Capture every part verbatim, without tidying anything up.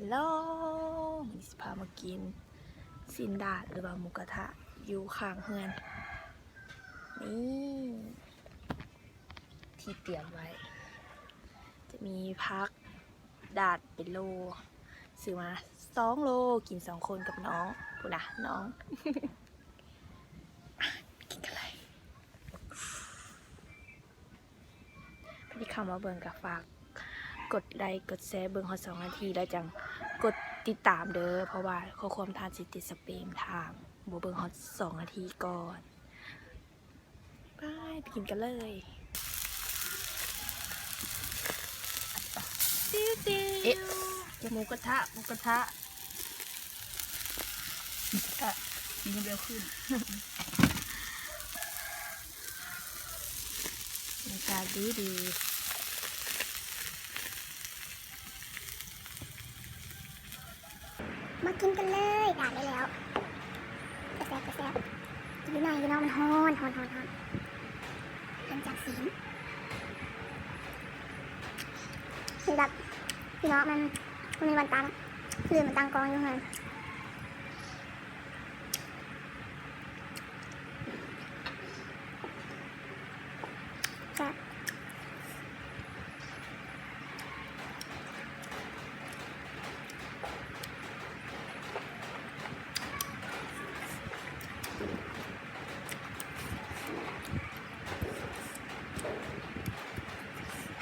ลอ มื้อนี้สิพามากิน สิ้นดาดหรือว่าหมูกระทะ อยู่ข้างเฮือน นี่ ที่เตรียมไว้ จะมีผัก ดาดเป็นโล ซื้อมาสองโล กินสองคนกับน้อง พู้นนะ น้อง อ่ะ กินกันเลย ที่เข้ามาเบิ่งก็ฝากกดไลค์กดแชร์ เบิ่งฮอดสองนาทีแล้วจั่งกดติดตามเด้อ เพราะว่าข้อความท่านสิติดสแปม ถ้าบ่เบิ่งฮอดสองนาทีก่อน ไป ไปกินกันเลย เอ๊ะ หมูกระทะ หมูกระทะ อ่ะ กินคนเดียวขึ้น บรรยากาศดีดี มากินกันเลย ดาดได้แล้ว กระแซบกระแซบ กินหน่อยพี่น้อง มันฮ้อน ฮ้อน ฮ้อน ฮ้อน หลังจากศีล คือแบบ พี่น้องมัน มันมีวันตั้ง คือมันตั้งกองอยู่ไง แซ่บ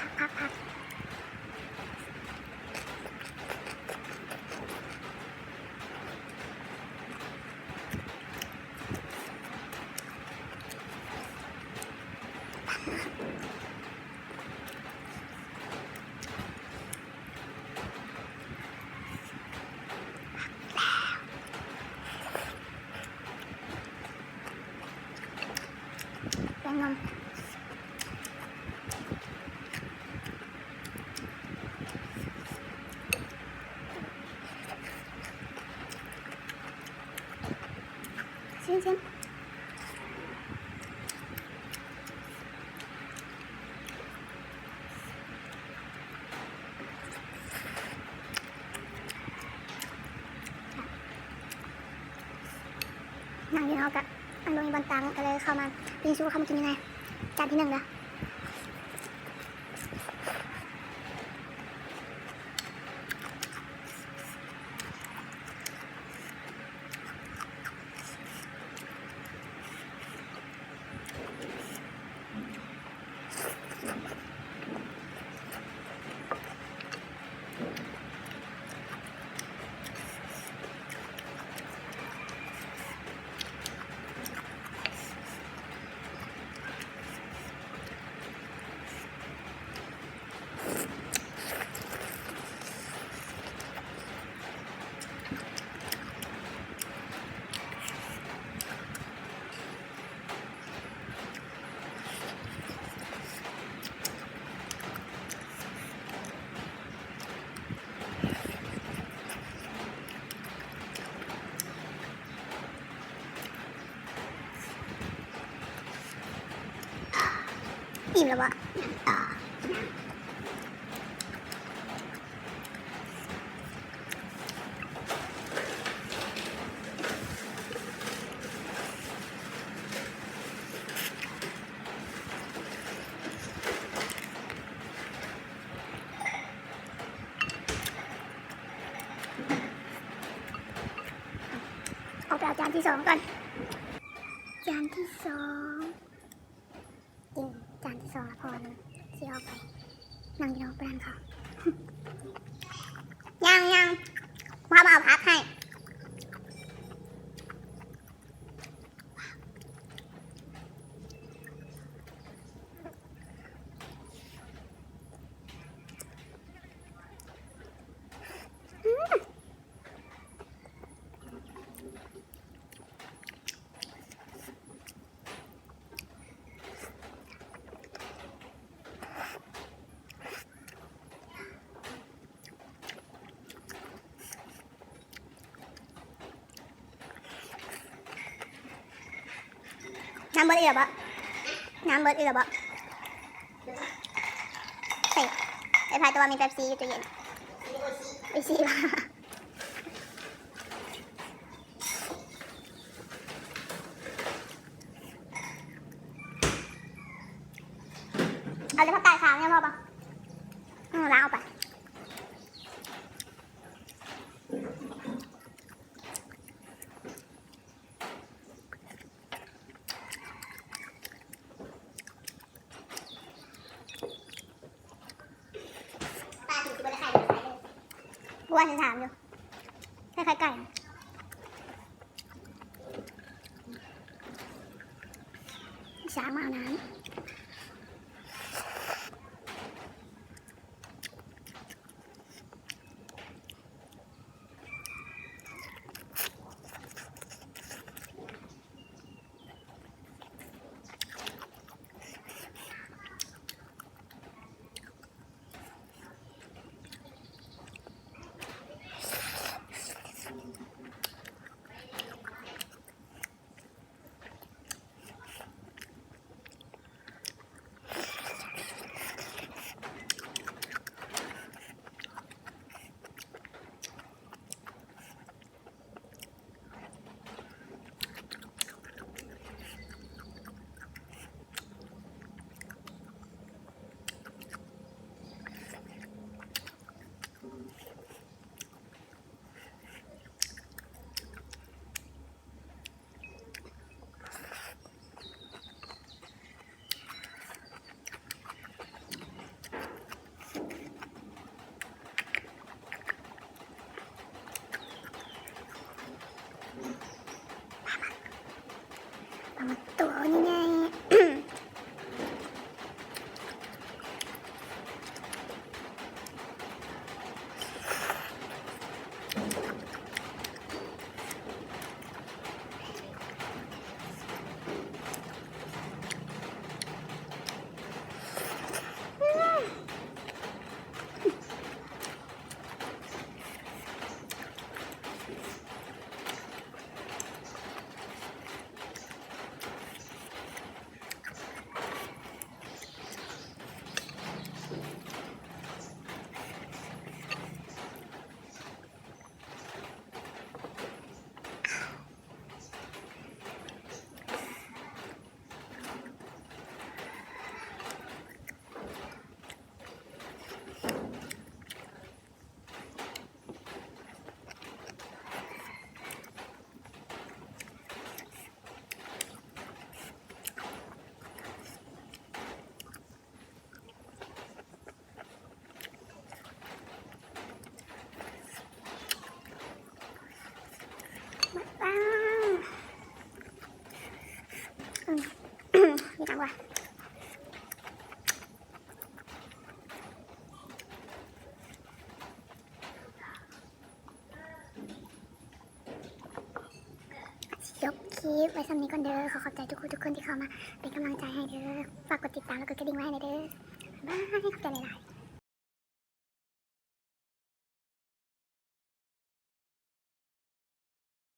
พักพักพัก แป้งนม ชิมชิม นั่งอยู่นอกกะ อันบ่มีบอนตัง ก็เลยเข้ามา บิงซูเข้ามากินยังไง จานที่หนึ่งเด้อ อิ่มแล้ววะ เอาไปเอาจานที่สองก่อน จานที่สอง กินจานที่สองแล้วพอนะสิออกไป นั่งอยู่นอกร้านเขา ยังยัง ว่ามาเอาผักให้ น้ำเบิดอีกแล้วบ่ น้ำเบิดอีกแล้วบ่ เฮ้ย ไอ้พายตัวมีเป๊ปซี่อยู่ตู้เย็น โออิชิบ่ะ เอาแต่ผักกาดขาวเนี่ยพอปะ อืม ล้างออกไป อ้วนถามอยู่ คล้ายๆไก่อะ ช้างมาเอาน้ำ ปลาหมึกตัวใหญ่ๆ ว้าว อืม มีตังค์ว่ะ จบคลิปไว้ส่ำนี้ก่อนเด้อ ขอขอบใจทุกคนทุกคนที่เข้ามาเป็นกำลังใจให้เด้อ ฝากกดติดตามแล้วกดกระดิ่งไว้ให้หน่อยเด้อ บ๊ายบาย ขอบใจหลายๆ